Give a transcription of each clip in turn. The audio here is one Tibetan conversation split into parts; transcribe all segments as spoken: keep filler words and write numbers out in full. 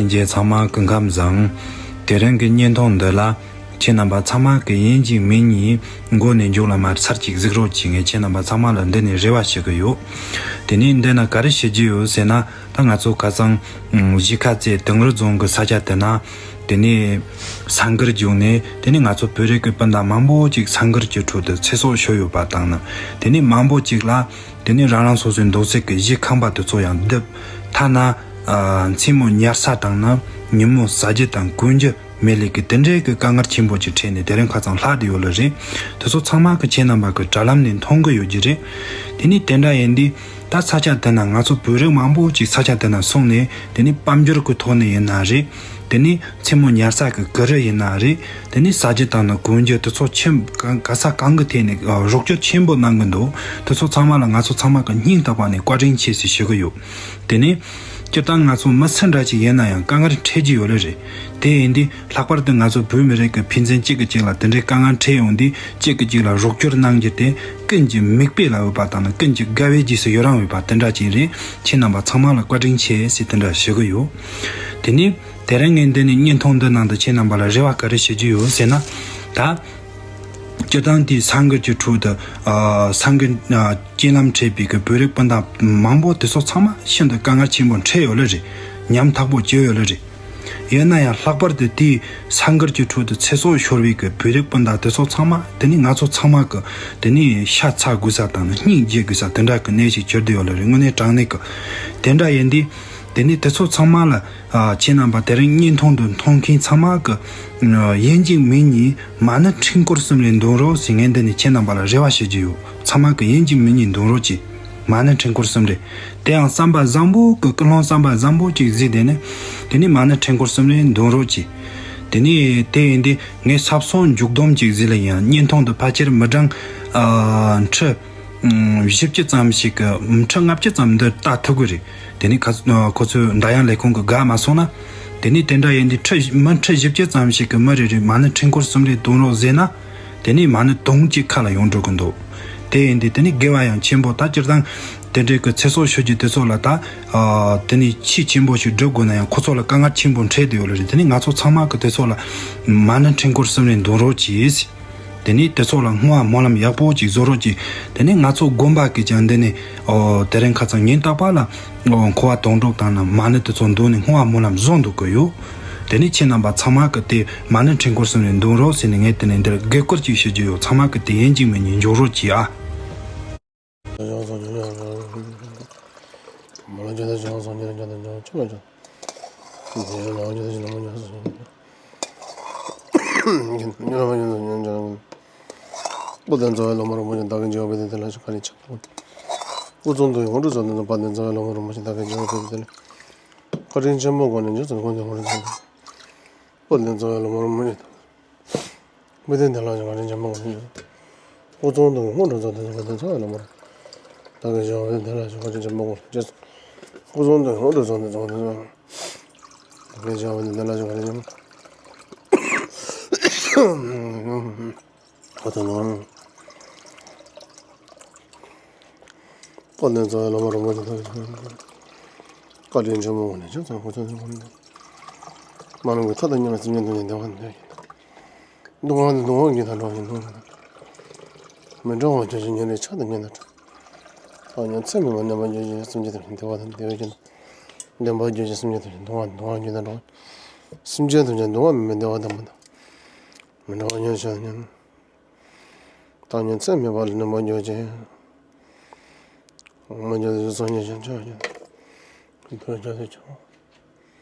རྗེ་ཚང་མ་སྐུ་ཁམས་བཟང་། དེ་རིང་གི་བརྙན་ཐུང་འདི་ལ་ཁྱེད་རྣམ་པ་ཚང་མ་གི་ཡིན་གཅིག་མིན་གཉིས་མགོ་ནས་མཇུག་ལ་མར་ཚར་གཅིག་གཟིགས་རོགས་གྱིས། ངས་ཁྱེད་རྣམ་པ་ཚང་མ་ལ་འདི་ནས་རེ་བ་ཞུ་གི་ཡོད། དེ་ནས་འདི་ན་ག་རེ་བྱེད་ཀྱི་ཡོད་ཟེར་ན། ད་ང་ཚོ་ཁ་སང་གཞིས་ཀ་རྩེ་དིང་རི་རྫོང་གི་ས་ཆ་དེ་ན། དེ་ནས་ས་འགུལ་བྱུང་ནས། དེ་ནས་ང་ཚོ་བོད་རིགས་ཀྱི་སྤུན་ཟླ་མང་པོ་ཅིག་ས་འགུལ་གྱི་ཁྲོད་དུ་ཚེ་སྲོག་ཤོར་ཡོད་པ་དང་ནི། དེ་ནས་མང་པོ་ཅིག་ལ། དེ་ནས་རང་རང་སོ་སོའི་འདུག་སའི་གི་གཞིས་ཁང་པ་དེ་ཚོ་ཡང་རྡིབ། ཐ་ན། ཨ། མཚན་མོ་ཉལ་ས་དང་ནི། ཉིན་མོ་ཟ་རྒྱུ་དང་གོན་རྒྱུ་མེད་ལེ་གི་དེ་འདྲའི་གི་དཀའ་ངལ་ཆེན་པོ་ཅིག་འཕྲད་ནས་དེ་རིང་ཁ་སང་ལྷག་བསྡད་ཡོད་ལེ་རེད། དེ་ཚོ་ཚང་མ་གི་ཁྱེད་རྣམ་པ་གི་དྲ་ལམ་ནས་མཐོང་གི་ཡོད་ཀྱི་རེད། དེ་ནས་དེ་འདྲ་ཡིན་དུས། ད་ས་ཆ་དེ་ན་ང་ཚོ་བོད་རིགས་མང་པོ་ཅིག་ས་ཆ་དེ་ན་སོང་ནས། དེ་ནས་དཔལ་འབྱོར་གི་ཐོག་ནས་ཡིན་ན་རེད། དེ་ནས་མཚན་མོ་ཉལ་ས་གི་གུ་རུ་ཡིན་ན་རེད། དེ་ནས་ཟ་རྒྱུ་དང་ནི་གོན་རྒྱུ་དེ་ཚོ་ཆེན་ག་ས་གང་གི་ཐད་ནས་རོགས་སྐྱོར་ཆེན་པོ་གནང་གི་འདུག་དེ་ཚོ་ཚང་མ་ལ་ང་ཚོ་ཚང་མ་གི་སྙིང་ཐག་པ་ནས་བཀའ་དྲིན་ཆེ་ཟེར་ཞུ་གི་ཡོད། དེ་ནས་སྤྱིར་བཏང་ང་ཚོ་མི་སུ་འདྲ་ཅིག་ཡིན་ན་ཡང་དཀའ་ངལ་འཕྲད་ཀྱི་ཡོད་ལེ་རེད། དེ་ཡིན་དུས་ལྷག་པར་དུ་ང་ཚོ་བོད་མི་རིགས་ཀྱི་ཕན་ཚུན་གཅིག་གིས་གཅིག་ལ་དེ་འདྲའི་དཀའ་ངལ་འཕྲད་ཡོང་དུས། གཅིག་གིས་གཅིག་ལ་རོགས་སྐྱོར་གནང་རྒྱུ་དེ་ཀུན་གྱི་མིག་དཔེ་ལ་འོས་པ་དང་ནི་ཀུན་གྱི་དགའ་བའི་རྗེས་སུ་ཡི་རང་འོས་པ་དེ་འདྲ་ཅིག་རེད། ཁྱེད་རྣམ་པ་ཚང་མ་ལ་བཀའ་དྲིན་ཆེ་ཟེར་དེ་འདྲ་ཞུ་གི་ཡོད། དེ་ནས་དེ་རིང་ངས་འདི་ནས་བརྙན་ཐུང་འདི་ནང་དུ་ཁྱེད་རྣམ་པ་ལ་རེ་བ་ག་རེ་ཞུ་རྒྱུ་ཡོད་ཟེར་ན། ད། སྤྱིར་བཏང་དེའི་ས་འགུལ་གྱི་ཁྲོད་དུ། ཨ། ས་འགུལ། ཨ། རྐྱེན་ལམ་འཕྲད་པའི་གི་བོད་རིགས་སྤུན་ཟླ་མང་པོ་དེ་ཚོ་ཚང་མ་ཤིན་ཏུ་དཀའ་ངལ་ཆེན་པོ་འཕྲད་ཡོད་ལེ་རེད། ཉམ་ཐག་པོ་བྱས་ཡོད་ལེ་རེད། ཡིན་ན་ཡང་ལྷག་པར་དུ་དེའི་ས་འགུལ་གྱི་ཁྲོད་དུ་ཚེ་སྲོག་ཤོར་བའི་གི་བོད་རིགས་སྤུན་ཟླ་དེ་ཚོ་ཚང་མ། དེ་ནི་ང་ཚོ་ཚང་མ་གི་དེ་ནི་ཤ་ཚ་དགོས་ས་དང་ནི་སྙིང་རྗེ་དགོས་ས་དེ་འདྲ་གི་གནས་ཤིག་གྱུར་བསྡད་ཡོད་ལེ་རེད། དངོས་གནས་དྲང་གནས་གི་དེ་འདྲ་ཡིན་དུས། དེ་ནས་དེ་ཚོ་ཚང་མ་ལ། ཨ། ཁྱེད་རྣམ་པ་དེ་རིང་བརྙན་ཐུང་འདི་མཐོང་མཁན་ཚང་མ་གི། ཨ། ཡིན་གཅིག་མིན་གཉིས་མ་ཎི་ཕྲེང་སྐོར་གསུམ་རེ་འདོན་རོགས་ཟེར། ངས་འདི་ནས་ཁྱེད་རྣམ་པ་ལ་རེ་བ་ཞུ་རྒྱུ་ཡོད། ཚང་མ་གི་ཡིན་གཅིག་མིན་གཉིས་འདོན་རོགས་གྱིས། མ་ཎི་ཕྲེང་སྐོར་གསུམ་རེ། དེ་ཡང་བསམ་པ་བཟང་པོ་གི། ཀུན་སློང་བསམ་པ་བཟང་པོ་ཅིག་གཟིགས། དེ་ནས་དེ་ནས་མ་ཎི་ཕྲེང་སྐོར་གསུམ་རེ་འདོན་རོགས་གྱིས། དེ་ནས་དེ་ཡིན་དུས་ངས་ས་བསང་མཇུག་སྡོམ་ཅིག་གཟིགས་ལེ་ཡིན། བརྙན་ཐུང་འདི་ཕལ་ཆེར་མི་གྲངས། ཨ། ཁྲི། ཨ། བཞི་བཅུ་ཙམ་ཞིག་གི། ཁྲི་ལྔ་བཅུ་ཙམ་འདི་ལྟ་ཐུབ་ཀྱི་རེད། དེ་ནས་ཁ། ཁོ་ཚོའི་འདྲ་དབྱངས་ལས་ཁུངས་ཀྱི་དགའ་མ་སོང་ན། དེ་ནས་དེ་འདྲ་ཡིན་དུས་ཁྲི། མི་ཁྲི་བཞི་བཅུ་ཙམ་ཞིག་གི་མི་རེ་རེས་མ་ཎི་ཕྲེང་སྐོར་གསུམ་རེ་འདོན་རོགས་ཟེར་ན། དེ་ནས་མ་ཎི་དུང་གཅིག་ཁ་ལ་ཡོང་འགྲོ་གི་འདུག་དེ་ཡིན་དུས་དེ་ནས་དགེ་བ་ཡང་ཆེན་པོ། ད་སྤྱིར་བཏང་དེ་འདྲའི་གི་ཚེ་སྲོག་ཤོར་རྒྱུ་དེ་ཚོ་ལ་ད། ཨ། དེ་ནས་ཆེས་ཆེན་པོ་ཞིག་སྒྲུབ་དགོས་ན་ཡང་། ཁོ་ཚོ་ལ་དཀའ་ངལ་ཆེན་པོ་འཕྲད་བསྡད་ཡོད་ལེ་རེད། དེ་ནས་ང་ཚོ་ཚང་མ་གི་དེ་ཚོ་ལ་མ་ཎི་ཕྲེང་སྐོར་གསུམ་རེ་འདོན་རོགས་གྱིས། དེ་ནས་དེ་ཚོ་ལ་བསྔོ་བ་སྨོན་ལམ་ཡག་པོ་ཅིག་བཟོ་རོགས་གྱིས། དེ་ནས་ང་ཚོ་དགོན་པ་གིས་ཀྱང་འདི་ནས། ཨོ། དེ་རིང་ཁ་སང་ཉིན་རྟག་པར་ལ། ཨོ། འཁོར་བ་དོང་སྤྲུགས་དང་ནི་མ་ཎི་དེ་ཚོ་འདོན་ནས་བསྔོ་བ་སྨོན་ལམ་བཟོ་འདུག་གི་ཡོད། དེ་ནས་ཁྱེད་རྣམ་པ་ཚང་མ་གིས་དེ་མ་ཎི་ཕྲེང་སྐོར་གསུམ་རེ་འདོན་རོགས་ཟེར་ནས་ངས་དེ་ནས་འདིར་དགོས་སྐོར་ཅིག་ཞུ་རྒྱུ་ཡོད། ཚང་མ་གིས་དེ་ཡིན་གཅིག་མིན་གཉིས་འཇོག་རོགས་གྱིས་ཨ། སྐུ་གདུང་འཚོ་བའི་སློབ་མ་རིན་པོ་ཆེ་བདག་གིས་མཇལ་བ་དེ་དེ་ལ་ཞུགས་ག་རེ་ཆགས་པ། སྐུ་གཙང་དུ་ཡོངས་གྲུབ་རྫོགས་ནས། དཔལ་ལྡན་རྩ་བའི་སློབ་མ་རིན་པོ་ཆེ་བདག་གིས་མཇལ་བ་དེ་དེ་ལ། བཀའ་དྲིན་ཆེན་པོའི་སྒོ་ནས་འཇུག་ཚུལ་ཁོང་དུ་ངོ་སྤྲོད་དང་། སྐུ་གདུང་འཚོ་བའི་སློབ་མ་རིན་པོ་ཆེ་དང་། མི་ལྡན་དེ་ལ་ཞུགས་ག་རེ་ཆགས་པ། སྐུ་གཙང་དུ་ཡོངས་གྲུབ་རྫོགས་ནས། དཔལ་ལྡན་རྩ་བའི་སློབ་མ་རིན་པོ་ཆེ་བདག་གིས་མཇལ་བ་དེ་དེ་ལ་ཞུགས་ག་རེ་ཆགས་པ། སྐུ་གཙང་དུ་ཡོངས་གྲུབ་རྫོགས་ནས། དཔལ་ལྡན་རྩ་བའི་སློབ་མ་རིན་པོ་ཆེ་བདག་གིས་མཇལ་བ་དེ་དེ་ལ་ཞུགས་ག་རེ་ཆགས་པ། ཨ་ཏི་ནང་། སྐུ་གདུང་འཚོ་བའི་སློབ་མ་རིན་པོ་ཆེ་དང་། བཀའ་དྲིན་ཆེན་པོའི་སྒོ་ནས་འཇུག་ཚུལ་ཁོང་དུ་ངོ་སྤྲོད་དང་། མ་ལུས་པའི་མཐའ་དང་མཉམ་པའི་སེམས་ཅན་ཐམས་ཅད་བདེ་བ་དང་ལྡན་ཞིང་། སྡུག་བསྔལ་དང་སྡུག་བསྔལ་རྒྱུན་དུ་འགྲོ་བ་ཉིད་དུ་མི་འགྲོ་བར་གྱུར་ཅིག་ཉེ་རིང་ཆགས་དང་ཉེ་རིང་འཕྲད། བཏང་སྙོམས་ཚད་མེད་པར་རྣམ་པར་འགྱུར་ཞིང་། སེམས་ཅན་ཐམས་ཅད་བདེ་བ་དང་བདེ་བའི་རྒྱུན་དུ། བདེན་པར་གྱུར་ཅིག་སེམས་ཅན་ཐམས་ཅད་སྡུག་བསྔལ་དང་སྡུག་བསྔལ་རྒྱུན་དུ་འགྲོ་བ་ཉིད་དུ། སེམས་ཅན་ཐམས་ཅད་སྡུག་བསྔལ་མེད་པའི་བདེ་བ་དང་པོ་དང་། མི་འགྲོ་བར་གྱུར་ཅིག་ཉེ་རིང་། བཏང་སྙོམས་ཚད་མེད་པར་རྣམ་པར་འགྱུར་ཅིང་། མ་གྱུར་ཏོག་ཙམ་སངས་རྒྱས་ཀྱི་ཆོས་ཀྱང་། ཁྱོད་ཀྱང་ཐོས་ཀྱང་ཐོས་ཀྱང་།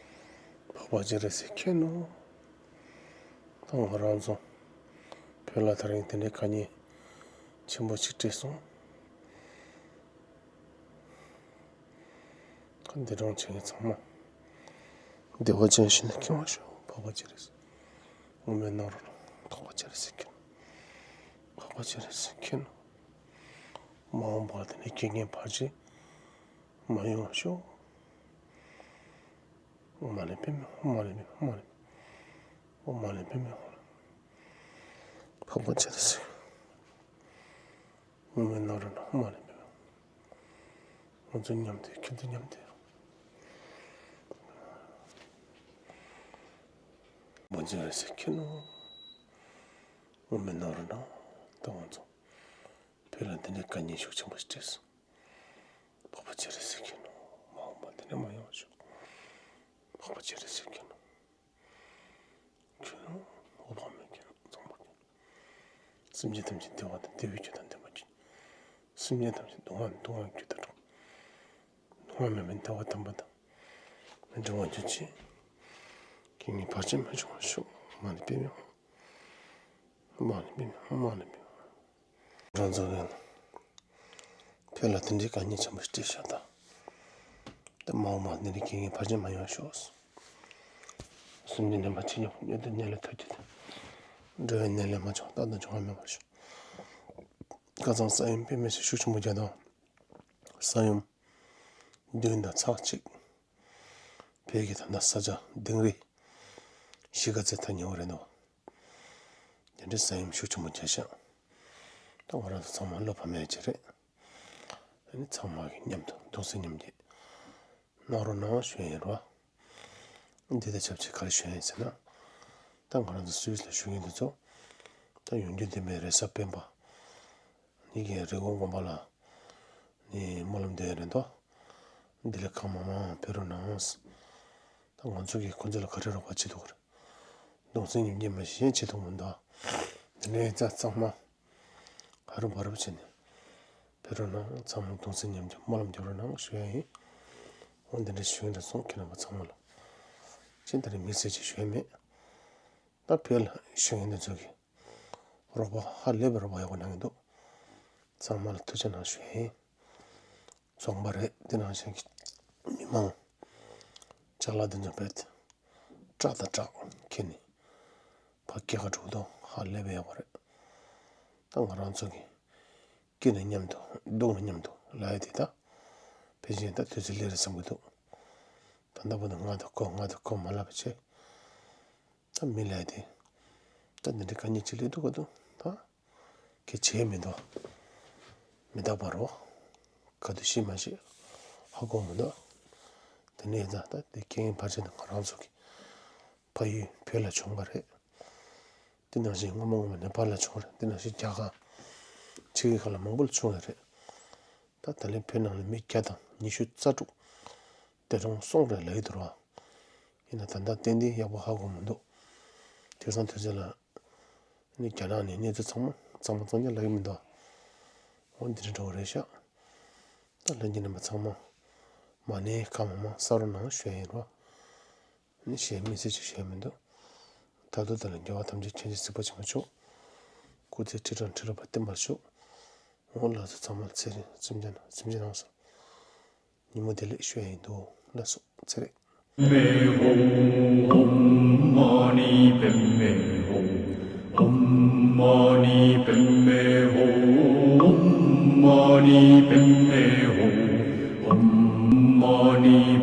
འཕགས་པ་སྤྱན་རས་གཟིགས་མཁྱེན་ནོ། ད་ང་རང་ཚོ་བོད་ལ་དེ་རིང་དེ་འདྲའི་དཀའ་ངལ་ཆེན་པོ་ཅིག་འཕྲད་སོང་། འདི་གྲོངས་ཆེན་ཚང་མ་བདེ་བ་ཅན་ཞིག་ལ་སྐྱེ་བར་ཤོག་འཕགས་པ་སྤྱན་རས་གཟིགས། དབུ་མའི་ནང་རོལ་འཕགས་པ་སྤྱན་རས་གཟིགས་མཁྱེན། འཕགས་པ་སྤྱན་རས་གཟིགས་མཁྱེན། མ་འོངས་པར་དེ་ནས་དཀའ་ངལ་བར་ཆད་མ་ཡོང་བར་ཤོག་འོག་མ་ལས་པདྨའི། འོག་མ་ལས་པདྨའི། འོག་མ་ལས་པདྨའི། འོག་མ་ལས་པདྨའི། འོག་ལས། འཕགས་པ་སྤྱན་རས་གཟིགས། དབུ་མའི་ནང་རོལ་འཕགས་མ་ལས་པདྨའི། ང་ཚོ་མཉམ་དུ། ཁྱེད་ཚོ་མཉམ་དུ། ཅི་རེད་ཟེར་ཁྱེར་ནོ། འོ་མེད་ནོར་ན་ད་ང་ཚོ་བོད་ལ་འདི་འདྲའི་དཀའ་ངལ་ཤུགས་ཆེན་པོ་ཞིག་འཕྲད་སོང་། བག་པ་ཅི་རེད་ཟེར་ཁྱེར་ནོ། མ་འོངས་པ་འདི་འདྲ་མ་ཡོང་ཤོག། བག་པ་ཅི་རེད་ཟེར་ཁྱེར་ནོ། ཁྱོད་རང་འོ་བག་མེད་ཁྱེར་ཚང་མ་ཁྱེར། སེམས་ཅན་ཐམས་ཅད་བདེ་བ་དང་བདེ་བའི་རྒྱུ་དང་ལྡན་པ་ཅིག། སེམས་ཅན་ཐམས་ཅད་སྡུག་བསྔལ་སྡུག་བསྔལ་རྒྱུ་དང་འགྲོགས། སྡུག་བསྔལ་མེད་པའི་བདེ་བ་དམ་པ་དང་མི་འབྲལ་བར་གྱུར་ཅིག། རྐྱེན་ངན་བར་ཆད་མ་བྱུང་བར་ཤོག། མ་ཎི་པདྨེ་ཧཱུྃ། མ་ཎི་པདྨེ་ཧཱུྃ། མ་ཎི་པདྨེ་ཧཱུྃ། རང་ཚོ་གི་བོད་ལ་དེ་འདྲའི་དཀའ་ངལ་ཆེན་པོ་ཞིག་འཕྲད་ཤག་ད། ད་མ་འོངས་པ་འདི་འདྲའི་རྐྱེན་ངན་བར་ཆད་མ་ཡོང་བར་ཤོག། སེམས་ཅན་ནད་པ་ཆེ་ཆུང་མྱུར་དུ་ནད་ལས་ཐར་གྱིས་ཏེ། འགྲོ་བའི་ནད་ལས་མ་བྱུང་རྟག་ཏུ་འབྱུང་བ་མེད་པར་ཤོག། ཁ་སང་ས་ཡོམ་དཔེ་མི་སྲིད་ཤུགས་ཆེན་པོ་བརྒྱབ་དང་། ས་ཡོམ་བདུན་དང་ཚེག་གཅིག། བོད་ཀྱི་ད་ལྟ་ས་ཆ་དིང་རི་གཞིས་ཀ་རྩེ་ཐག་ཉེ་བོ་རེད་འདུག། དེ་འདྲའི་ས་ཡོམ་ཤུགས་ཆེན་པོ་བརྒྱབ་ཤག། ད་ང་རང་ཚོ་ཚང་མ་བློ་ཕམ་ཡ་ཅིག་རེད། ཨ་ནི་ཚང་མ་གི་མཉམ་དུ་གདུང་སེམས་མཉམ་སྐྱེད། གནང་རོགས་གནང་ཞུ་ཡ་ཡིན་རོ། འདི་དང་ཆབས་ཅིག་ག་རེ་ཞུ་ཡ་ཡིན་ཟེར་ན། ད་ང་རང་ཚོ་སུད་སི་ལ་བཞུགས་མཁན་འདི་ཚོ། ད་ཡོང་རྒྱུ་འདི་མེད་རེད་ས་སྤེན་པ། ནི་གི་རི་ཀོན་དགོན་པ་ལ། ནི་སྨོན་ལམ་འདོན་ཡ་རེད་འདུག། འདི་ལ་གང་མང་མང་ཕེབས་རོགས་གནང་། ད་ང་ཚོ་གིས་ཁོང་ཚོ་ལ་ག་རེ་རོགས་པ་བྱེད་ཐུབ་ཀྱི་རེད། གདུང་སེམས་མཉམ་སྐྱེད་མ་གཞི་གཞན་བྱེད་ཐུབ་མི་འདུག། འདི་ནས་ཡིན་ཙང་ཚང་མ། ཧ་རུ་བ་རུ་བྱས་ནས། ཕེབས་རོགས་གནང་། ཚང་མ་གདུང་སེམས་མཉམ་སྐྱེད་སྨོན་ལམ་རྒྱབ་རོགས་གནང་ཞུ་ཡ་ཡིན། འོ་འདི་འདྲ་ཞུ་ཡིན་ད་སོང་ཁྱེད་རྣམ་པ་ཚང་མ་ལ། ཅི་ད་རེས་དམིགས་བསལ་ཅིག་ཞུ་ཡ་མེད། ད་བོད་ལ་བཞུགས་མཁན་འདི་ཚོ་གིས་རོགས་པ་ཧ་ལས་པའི་རོགས་པ་ཡག་པོ་གནང་གི་འདུག། ཚང་མ་ལ་ཐུགས་རྗེ་གནང་ཞུ་ཡ་ཡིན། རྫོང་པ་རེད། དེ་ནང་བཞིན་གྱི་མི་མང་ཅ་ལག་འདི་ཚོ་བེད་ཀྲག་དང་ཀྲག་ཁྱེར་ནས་ཕ་སྐྱེ་ཁ་འགྲོ་དོ་ཧ་ལས་པའི་ཡག་པོ་རེད། ད་ང་རང་ཚོ་གི་སྐྱིད་ན་མཉམ་དུ་སྡུག་ན་མཉམ་དུ་ལབ་ཡ་དེ་ད་ཕལ་ཆེར་ད་དུས་ཚོད་སླེབས་རེད་བསམ་གྱི་འདུག། ད་ལྟ་བར་དུ་ང་དང་ཁོ་ང་དང་ཁོ་མ་ལབ་པ་བྱས། ད་མི་ལ་དེ། ད་འདི་འདྲའི་དཀའ་ངལ་ཅིག་སླེབས་འདུག་ག་འདུག་ད། ཁྱེད་བྱས་མི་འདུག། མི་རྟག་པ་རོ། ག་དུས་ཤི་མ་ཤི། ཧ་གོ་མི་འདུག། དེ་ནས་ད་ད་དེ་རྐྱེན་ངན་བར་ཆད་དེ་ང་རང་ཚོ་གི་ཕ་ཡུལ་བོད་ལ་བྱུང་བ་རེད། དེ་ནང་བཞིན་སྔོན་མ་སྔོན་མ་ནེ་པཱལ་ལ་བྱུང་རེད། དེ་ནང་བཞིན་རྒྱ་གར་ཕྱི་རྒྱལ་ཁག་ལ་མང་པོ་ལ་བྱུང་ཡོད་རེད། ད་ད་ལན་བོད་ནང་ལ་མི་བརྒྱ་དང་ཉི་ཤུ་རྩ་དྲུག་དེ་རུང་སོང་རེད་ལབ་ཀྱི་འདུག་ར། ཡིན་ན་ད་ལྟ་ཏན་ཏན་ཡག་པོ་ཧ་གོ་མི་འདུག། དེང་སང་དུས་ཚོད་ལ་ནི་རྒྱ་ནག་ནས་གནས་ཚུལ་ཚང་མ་གཙང་མ་གཙང་རྐྱང་ལབ་ཀྱི་མི་འདུག། འོ་འདི་འདྲ་འདྲ་བོ་རེད་ཤག། ད་ལྷན་རྒྱས་རྣམ་པ་ཚང་མ་མ་ནས་གང་མང་མང་བསགས་རོགས་གནང་ཞུ་ཡ་ཡིན་རོ། ནི་གཞན་དམིགས་བསལ་ཅིག་ཞུ་ཡ་མི་འདུག། ད་དུང་དེ་ལ་རྒྱལ་བ་ཐམས་ཅད་མཁྱེན་ཅིང་གཟིགས་པ་ཆེན་པོ་མཆོག། སྐུ་ཚེ་ཁྲི་ཕྲག་ཁྲི་ལོ་བརྟན་པར་ཤོག། འོ་ལགས་སོ། ཚང་མ་ལ་ཚེ་རིང་སེམས་ཅན་སེམས་ཅན་རྣམས་སུ་ཉིན་མོ་བདེ་ལེགས་ཞུ་ཡ་ཡིན་འདུག། ལགས་སོ། ཚེ་རིང་། ཨོཾ་མ་ཎི་པདྨེ་ཧཱུྃ། ཨོཾ་མ་ཎི་པདྨེ་ཧཱུྃ། ཨོཾ་མ་ཎི་པདྨེ་ཧཱུྃ། ཨོཾ་མ་ཎི་